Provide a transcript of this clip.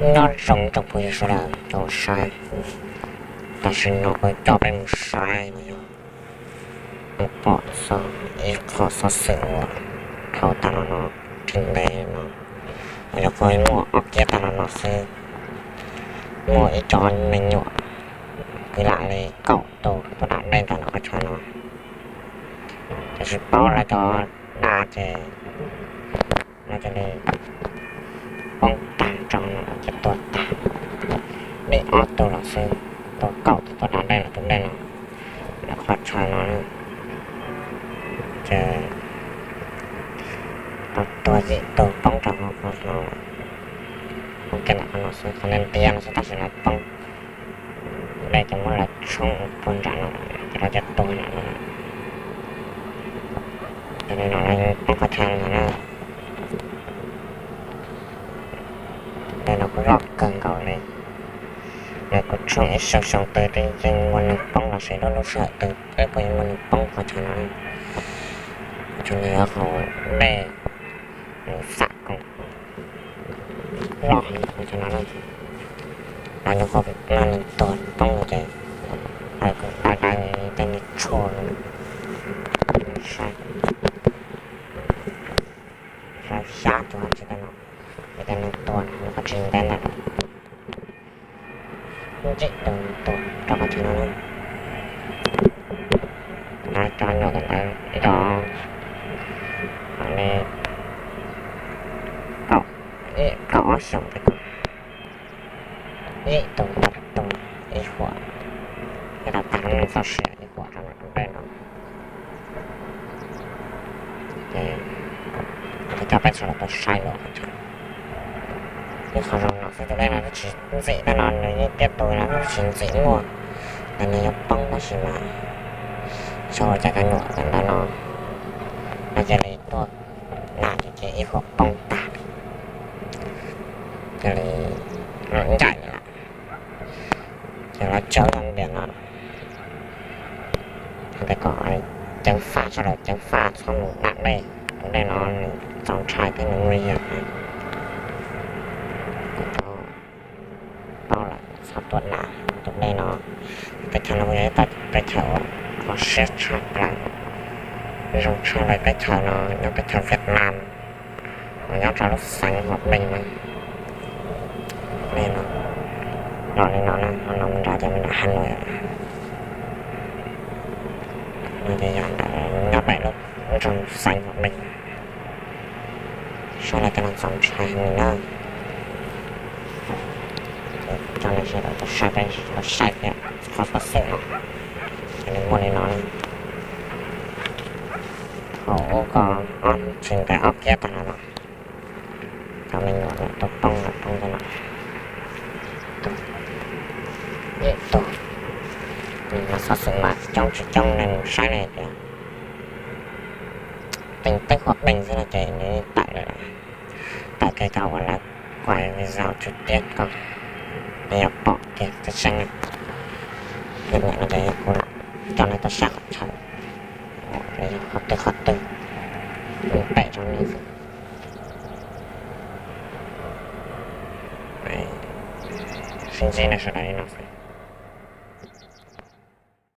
Nyob zoo tsoom phooj ywg sawv daws cov saib, tam sim no kuv coj peb mus saib los yog mus pom txog ib qho xov xwm uas dhau tas los no, tsis ntev no, los yog qhov muaj ob kiab tas los no xwb, muaj ib cov me nyuam kwv lam li kaum tus tuaj da dej ntawm lub qhov chaw no, tiam sis paub lawv cov da ces lawv cia li poob tag rau no ces tuag tag li ob tug los xwb, tuag kaum tus tuaj da dej los tus dej no, lawv qhov chaw no ces tau tuag yim tug poob rau hauv qhov no, poob kiag ntawm qhov no xwb, qhov ntiav ntiav no xwb tab sis lawv poob, dej ces muab lawv tshoob puag nram no ces lawv cia tuag nram no. Yog li no lawv poob qhov chaw no na. Dej no kuj loj kawg nkaus li, lawv kuj tshoob ib xyoo xyoo twg twb yeej muaj neeg poob los sis lub lub sij hawm twg twb puas yeej muaj neeg poob qhov chaw no. Qhov chaw no yog hauv dej Xam Koom loj heev qhov chaw no na. Lawv nyuam qhuav muaj neeg tuag poob no ces lawv kuj dai dai tej niag tshuaj no saib, xyab tus hauv tsev no, ces tej neeg tuag no qhov tsis ntev ntawd ntsim tus tuag rau qhov chaw no na. Lawv cov nyuam ntawd ib co li kaum, kaum ob xyoos ntawd, ib tug tau tuag ib huam, thiab tau tag lub neej txoj sia ib huam rau ntawm tus dej no. Ces kuv coj peb sawv daws tuaj saib los ib qho zoo no xwb, tus dej no twb tsis ntxim, dej no nws yeej tiaj tus no twb tsis ntxim muaj, nws yuav poob tab sis mas xyov ua cas cov nyuam ntawd no, no cia li tuaj na, ces ib huam poob tag, cia li ncaim lawm. Ces lawv tsav zaj ntias no, hais tias kom ceev faj, sawv daws ceev faj txhob mus da dej, tus dej no nws txaus ntshai thiab nws nguy hiểm. Kuv tau paub lawm txhob tuaj da tus dej no. Teb chaws no yog ib teb chaws uas kho siab tshaj plaws, zoo tshaj lawm teb chaws no, nyob teb chaws Việt Nam uas nyob rau lub xeev Hòa Bình no. Dej no los li no na, ho no mus nrad ces mus nram Hà Nội lawm. No ces yog ntawm nyob pem lub nroog xeev Hòa Bình. Saib lawv cov no txaus ntshai heev li na. Coj nej sawv daws tuaj saib peb los saib thiab qhov xov xwm no, ces nws muaj li no na. Thaum ub ko ob tsis ntev ob kiab tag los no, cov me nyuam lawm tuaj poob lawm, poob tej no ib tug. Qhov xov xwm mas coob tsis coob nej mus saib nej tias teem teb Hòa Bình xwb no ces nws tawm lawm, tawm kiag cov uas lawv quay video trực tiếp ko, nej yuav pom kiag tseeb tseeb na. Tus niam no ces yog kuv coj nej tuaj saib qhov chaw, yog qhov twg qhov twg kuv pem rau nej xwb. Sib ntsib nej sawv daws li no xwb.